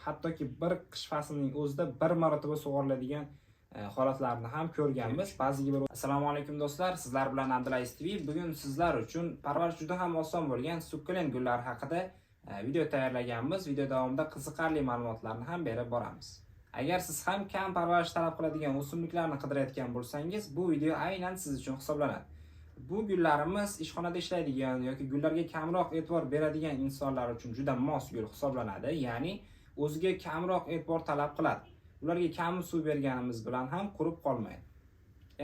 Hattoki bir qish faslining o'zida bir marotaba sug'oriladigan holatlarni ham ko'rganmiz. Ba'ziga bir. Assalomu alaykum do'stlar, sizlar bilan Abdulaziz TV. Bugun sizlar uchun parvarish juda ham oson bo'lgan sukkulent gullari haqida video tayyorlaganmiz. Video davomida qiziqarli ma'lumotlarni ham berib boramiz. Agar siz ham kam parvarish talab qiladigan o'simliklarni qidirayotgan bo'lsangiz, bu video aynan siz uchun hisoblanadi. Bu gullarimiz ishxonada ishlaydigan yoki gullarga kamroq e'tibor beradigan insonlar uchun juda mos gul hisoblanadi. Ya'ni o'ziga kamroq e'tibor talab qiladi. Ularga kam suv berganimiz bilan ham qurib qolmaydi.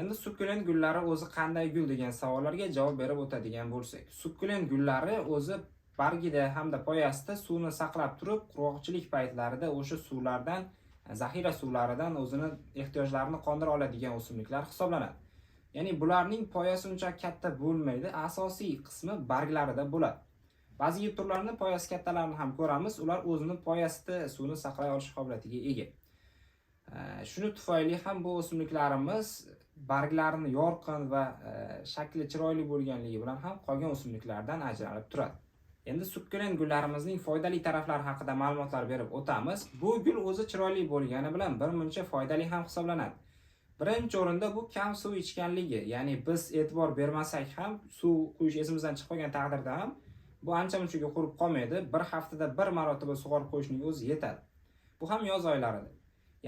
Endi sukkulent gullari o'zi qanday gul degan savollarga javob berib o'tadigan bo'lsak, sukkulent gullari o'zi bargida hamda poyasida suvni saqlab turib, qurg'oqchilik paytlarida o'sha suvlardan, zaxira suvlaridan o'zini ehtiyojlarini qondira oladigan o'simliklar hisoblanadi. Ya'ni bularning poyasi uncha katta bo'lmaydi, asosiy qismi barglarida bo'ladi. Ba'zi turlarni poyasi kattalarini ham ko'ramiz, ular o'zini poyasida suvni saqlay olish qobiliyatiga ega. Shuni tufayli ham bu o'simliklarimiz barglarini yorqin va shakli chiroyli bo'lganligi bilan ham qolgan o'simliklardan ajralib turadi. Endi sukkulent gullarimizning foydali taraflari haqida ma'lumotlar berib o'tamiz. Bu gul o'zi chiroyli bo'lgani bilan bir muncha foydali ham hisoblanadi. Birinchi o'rinda bu kam suv ichganligi, ya'ni biz e'tibor bermasak ham suv quyish esimizdan chiqib qolgan taqdirda ham bu ancha munchaga qurib qolmaydi. Bir haftada bir marotaba sug'orib qo'yishning o'zi yetadi. Bu ham yoz oylarida.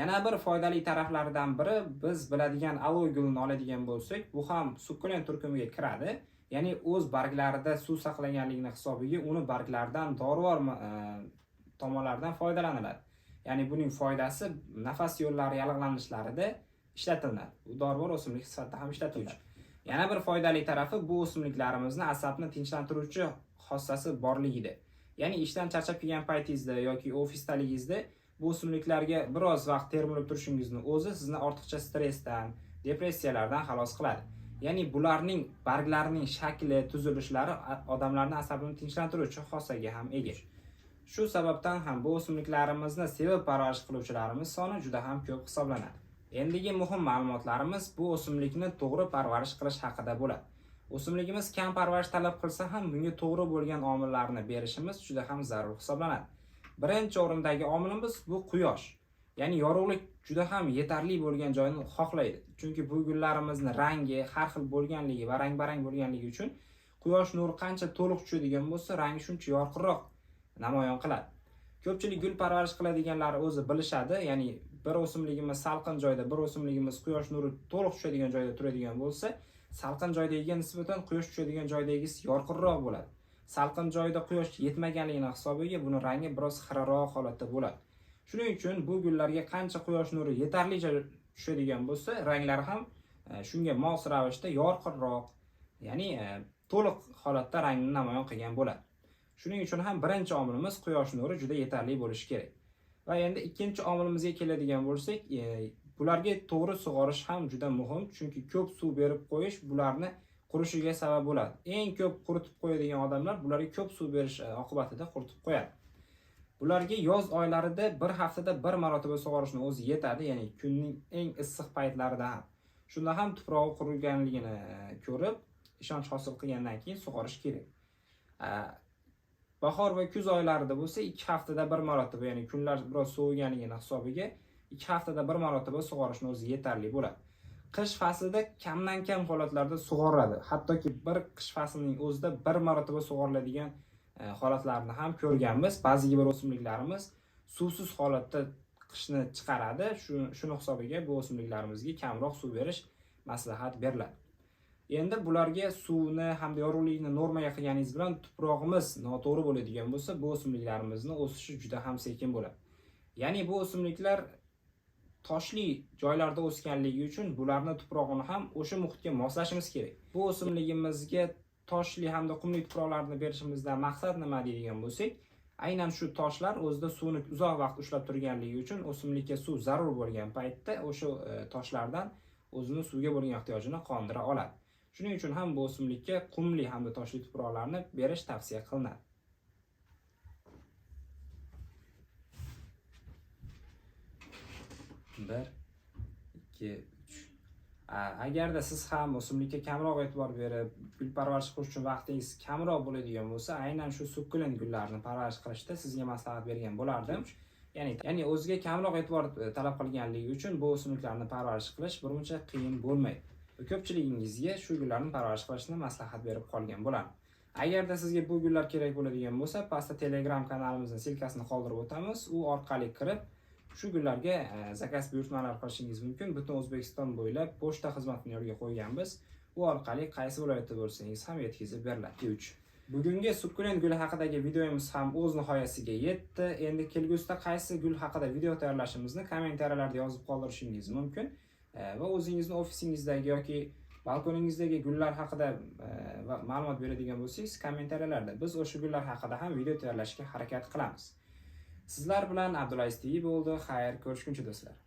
Yana bir foydali taraflaridan biri, biz biladigan aloe gulini oladigan bo'lsak, bu ham sukkulent turkumiga kiradi. Ya'ni o'z barglarida suv saqlaganligini hisobiga uni barglaridan dorivor tomonlardan foydalaniladi. Ya'ni buning foydasi nafas yo'llari yallig'lanishlarida ishlatiladi. Bu dorivor o'simlik sifatida ham ishlatiladi. Yana bir foydali tarafi bu o'simliklarimizni asabni tinchlantiruvchi xossasi borligida. Ya'ni ishdan charchab kelgan paytingizda yoki ofisdaligingizda bu o'simliklarga biroz vaqt termilib turishingizni o'zi sizni ortiqcha stressdan, depressiyalardan xalos qiladi. Ya'ni bularning barglarining shakli, tuzilishlari odamlarning asabini tinchlantiruvchi xossaga ham ega. Shu sababdan ham bu o'simliklarimizni sevib parvarish qiluvchilarimiz soni juda ham ko'p hisoblanadi. Endigi muhim ma'lumotlarimiz bu o'simlikni to'g'ri parvarish qilish haqida bo'ladi. O'simligimiz kam parvarish talab qilsa ham bunga to'g'ri bo'lgan omillarni berishimiz juda ham zarur hisoblanadi. Birinchi o'rindagi omilimiz bu quyosh. Ya'ni yorug'lik juda ham yetarli bo'lgan joyni xohlaydi. Chunki bu gullarimizni rangi har xil bo'lganligi va rang-barang bo'lganligi uchun quyosh nuri qancha to'liq tushadigan bo'lsa, rangi shuncha yorqinroq namoyon qiladi. Ko'pchilik gul parvarish qiladiganlar o'zi bilishadi, ya'ni bir o'simligimiz salqin joyda, bir o'simligimiz quyosh nuri to'liq tushadigan joyda turadigan bo'lsa, salqin joydagiga nisbatan quyosh tushadigan joydagisi yorqinroq bo'ladi. Salqin joyda quyosh yetmaganligini hisobiga buni rangi biroz xiraroq holatda bo'ladi. Shuning uchun bu gullarga qancha quyosh nuri yetarlicha tushadigan bo'lsa, ranglari ham shunga mos ravishda yorqinroq, ya'ni to'liq holatda rangni namoyon qilgan bo'ladi. Shuning uchun ham birinchi omilimiz quyosh nuri juda yetarli bo'lishi kerak. Va endi ikkinchi omilimizga keladigan bo'lsak, bularga to'g'ri sug'orish ham juda muhim, chunki ko'p suv berib qo'yish bularni qurishiga sabab bo'ladi. Eng ko'p quritib qo'yadigan odamlar bularga ko'p suv berish oqibatida quritib qo'yadi. Bularga yoz oylarida bir haftada bir marotaba sug'orishni o'zi yetadi, ya'ni kunning eng issiq paytlarida ham. Shunda ham tuprog'i quriganligini ko'rib, ishonch hosil qilgandan keyin sug'orish kerak. Bahor va kuz oylarida bo'lsa 2 haftada bir marotaba, ya'ni kunlar biroz soviganligini hisobiga 2 haftada bir marotaba sug'orishni o'zi yetarli bo'ladi. Qish faslida kamdan kam holatlarda sug'oriladi. Hattoki bir qish faslining o'zida bir marotaba sug'oriladigan holatlarni ham ko'rganmiz. Ba'zi bir o'simliklarimiz suvsiz holatda qishni chiqaradi. Shuni hisobiga bu o'simliklarimizga kamroq suv berish maslahat beriladi. Endi bularga suvni hamda yorug'likni normaga qilganingiz bilan tuprog'imiz noto'g'ri bo'ladigan bo'lsa, bu o'simliklarimizni o'sishi juda ham sekin bo'ladi. Ya'ni bu o'simliklar toshli joylarda o'sganligi uchun bularni tuprog'ini ham o'sha muhitga moslashimiz kerak. Bu o'simligimizga toshli hamda qumli tuproqlarni berishimizdan maqsad nima deydigan bo'lsak, aynan shu toshlar o'zida suvni uzoq vaqt ushlab turganligi uchun o'simlikka suv zarur bo'lgan paytda o'sha toshlardan o'zini suvga bo'lgan ehtiyojini qondira oladi. Shuning uchun ham bu o'simlikka qumli hamda toshli tuproqlarni berish tavsiya qilinadi. 1, 2, 3. Agarda siz ham o'simlikka kamroq e'tibor berib, gul parvarish qilish uchun vaqtingiz kamroq bo'ladigan bo'lsa, aynan shu sukkulent gullarni parvarish qilishda sizga maslahat bergan bo'lardim. Ya'ni o'ziga kamroq e'tibor talab qilganligi uchun bu o'simliklarni parvarish qilish birmuncha qiyin bo'lmaydi. Va ko'pchiligingizga shu gullarni parvarish qilishni maslahat berib qolgan bo'laman. Agarda sizga bu gullar kerak bo'ladigan bo'lsa, pastda Telegram kanalimizning ссылка sini qoldirib o'tamiz. U orqali kirib shu gullarga заказ buyurtmalar qilishingiz mumkin. Butun O'zbekiston bo'ylab pochta xizmatini yo'lga qo'yganmiz. U orqali qaysi viloyatda bo'lsangiz ham yetkazib beriladi. 3. Bugungi sukkulent guli haqidagi videomiz ham o'z nihoyasiga yetdi. Endi kelgusida qaysi gul haqida video tayyorlashimizni kommentariyalarda yozib qoldirishingiz mumkin. Va o'zingizni ofisingizdagi yoki balkoningizdagi gullar haqida va ma'lumot beradigan bo'lsangiz, kommentariyalarda biz o'sha gullar haqida ham video tayyorlashga harakat qilamiz. Sizlar bilan Abdulaziz TV bo'ldi. Xayr, ko'rishguncha, do'stlar.